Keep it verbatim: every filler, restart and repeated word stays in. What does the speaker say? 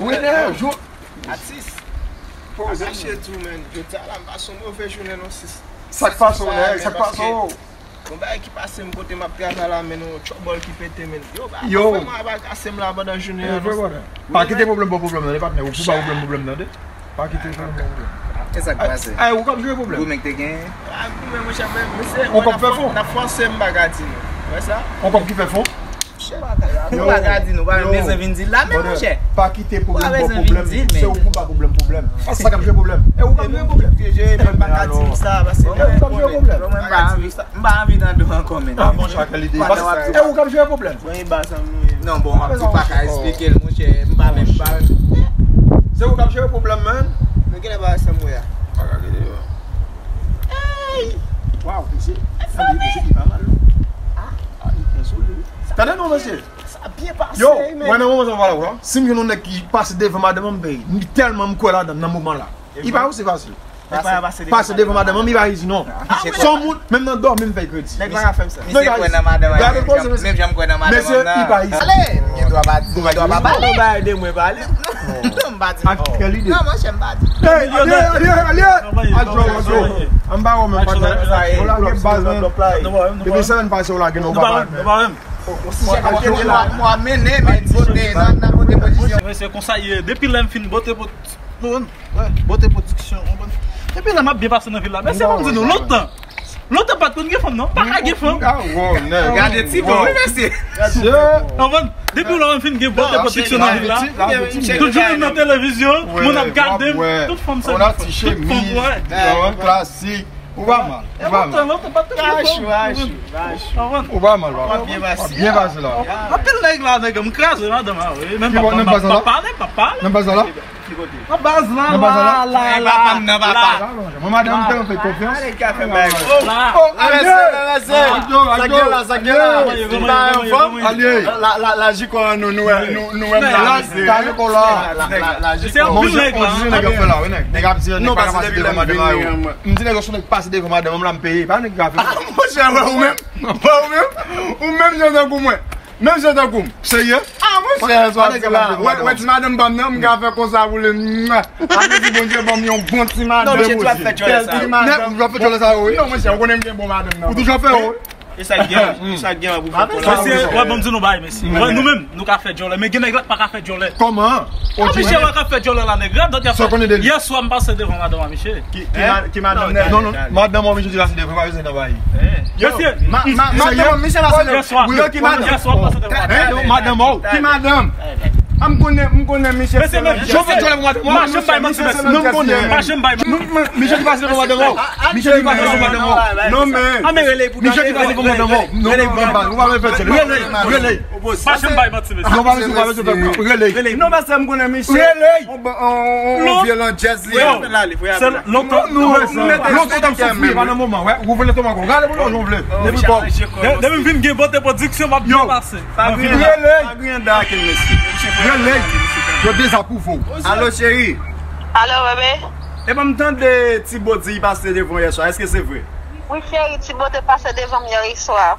Wi, nèg, jou. Atis. Pwoblèm. Atis, tou, men. Jodi a la, m pase yon move jounen, non, sis. Sa k pase w, nèg? Sa k pase w? Yon bagay ki pase m kote m ap travay la, men yon tchòbòl ki pete, men. Yo, ba, yo, frè, mwen ap kase m la pandan jounen an, non. Pa kite pwoblèm pou pwoblèm nan, patnè. Ou pou ba pwoblèm, pwoblèm nan, de. Pa kite pwoblèm pou pwoblèm. E sa k pase? Ay, ou k ap jwe pwoblèm. Goumen ki te gen. A, goumen, monchè, men, men se, on kòb fè fon. N ap fòse m, m pa ka di nou. Wè sa? On kòb ki fè fon. Yo, nou pa ka di nou, pa menm bezwen vin di l la, men monchè. Pa kite pwoblèm pou pwoblèm. Se ou pou ba pwoblèm pwoblèm. Sa k ap jwe pwoblèm? E ou k ap jwe pwoblèm? Mwen pa ka di nou sa, paske mwen konnen. Mwen pa anvi, m pa anvi tande w ankò, men. Ah, monchè, kèl ide. E ou k ap jwe pwoblèm? Bon, e ba sa m ye. Non, bon, m ap di pa ka esplike l, monchè. M pa menm, m pa menm. Se ou k ap jere pwoblèm, man. Men genlè bagay sa m wè a. Pa ka rele yo. Ey! Waw, mesye. Mesye, mesye ki pa mal, non. Ah, li byen solid. Tande non, mesye. Sa byen pase, yo, men. Mwen, nan moman sa m pale avè w la, si m jwenn yon nèg ki pase devan madanm mwen, m peye. M tèlman m kwè ladan l nan moman la. Li pa osi fasil. Pase devan madanm mwen, li pa izi non. Se yon moun, menm nan dòmi m fè kredi. Nèg la ka fè m sa. Misye kwè nan madanm, menm jan m kwè nan madanm nan. Mesye, li pa izi. Ale, gen dwa pa di, gen dwa pa pale. Ou bay de mwen pale. Non, m pa di. Ak kèl ide? Non, monchè, m pa di. Ey, ale, ale, ale. Adjò, adjò. An ba wè menm, patnè. Ou lage baz, men. Depi semèn pase, ou lage, non, ou pa pale. Mwen mennen, men kote nan, nan kote pozisyon. Mesye, konsa ye. Depi lè m fin bote pot-, nou konn, wè, bote pwodiksyon, konprann. Epi la, m ap byen pase nan vil la. Mesye, ban m di nou, lontan, lontan pa t konn gen fanm, non. Pa ka gen fanm. Ah, wow, nèg. Gade ti bon, wi, mesye. Konprann? Depi lè m fin gen bote pwodiksyon nan vil la, tout jounen nan televizyon, moun ap gade m, tout fanm se tout fanm, wè. Klasik. Ou pa mal, ou pa mal. Ou pa mal, papa. W ap byen pase. W ap byen pase la. Anpil nèg la, nèg, m kraze madanm a, wi. Menm papa, m pa pale, m pa pale. Nan baz la? Nan baz la, la, la, la. Mwen madanm m tèlman fè konfyans. Oh, oh, ale, ale, ale. Sa gen la, sa gen la. Li pa yon fanm. La, la, la, jikò an nou, nou wè, nou, nou wè m la. Kale kò la. La, la, jikò. Monchè, monchè, nèg ap fè la, wi, nèg. Nèg ap di, nèg pa ka pase devan madanm a yo. M di nèg yo, si nèg pase devan madanm, m la m peye. Pa nèg ka fè. Ah, monchè, wè ou menm. Wè ou menm. Ou menm jan tankou mwen. Menm jan tankou m. Serye? Ah, monchè, sòti la. Wè, wè ti madanm pa m nan, m ka fè konsa pou li. Apre di Bondye ban m yon bon ti madanm. Non, monchè, ti w ap fè djòlè sa yo. Nèg, ou ap fè djòlè sa yo, wi. Non, monchè, ou konnen m gen bon madanm nan. Ou toujou ap fè yo, wi. E sa k gen, e sa k gen pou fè djòlè. Mesye, wè, ban m di nou bagay, mesye. Wè, nou menm, nou ka fè djòlè, men gen nèg la k pa ka fè djòlè. Kòman? Ah, misye wè k ap fè djòlè la, nèg. Gad lòt y ap fè. Yèswa m pase devan madanm an, misye. Ki, ki ma-, ki madanm nèg? Non, non, madanm an, misye di la se de vre, pa bezwen nan bagay. Mesye, ma-, ma-, madanm an, misye pase devan. Yo, ki madanm? Yèswa m pase devan. Madanm an. Ki madanm? Ah, m konnen, m konnen misye. Mesye, men, yo fè djòlè pou madanm an. Mache m bay manti, mesye. Non, m konnen. Mache m bay manti. Misye ki pase devan madanm an. Misye ki pase devan madanm an. Non, men. Ah, men rele pou misye ki pase devan madanm an. Non, non, non, ou pa bezwen fè djòlè. Rele, rele. Mache m bay manti, mesye. Non, pa bezwen, pa bezwen fè, rele. Non, mesye, m konnen misye. Rele. On, on, on vye landjèz li. Se lontan. Non, non, lontan w t ap soufri, pa nan moman, wè. Ou vle lestomak ou. Gade pou nou, nou vle. Depi m vin gen bote pwodiksyon, m ap byen pase. Pa griyen, pa griyen dak, mesye. Rele. Yo dezapwouve w. Alo, cheri. Alo, bebe. Epa, m tande Ti Bo di li pase devan w yèswa. Èske se vre? Wi, cheri, Ti Bo te pase devan m yèswa.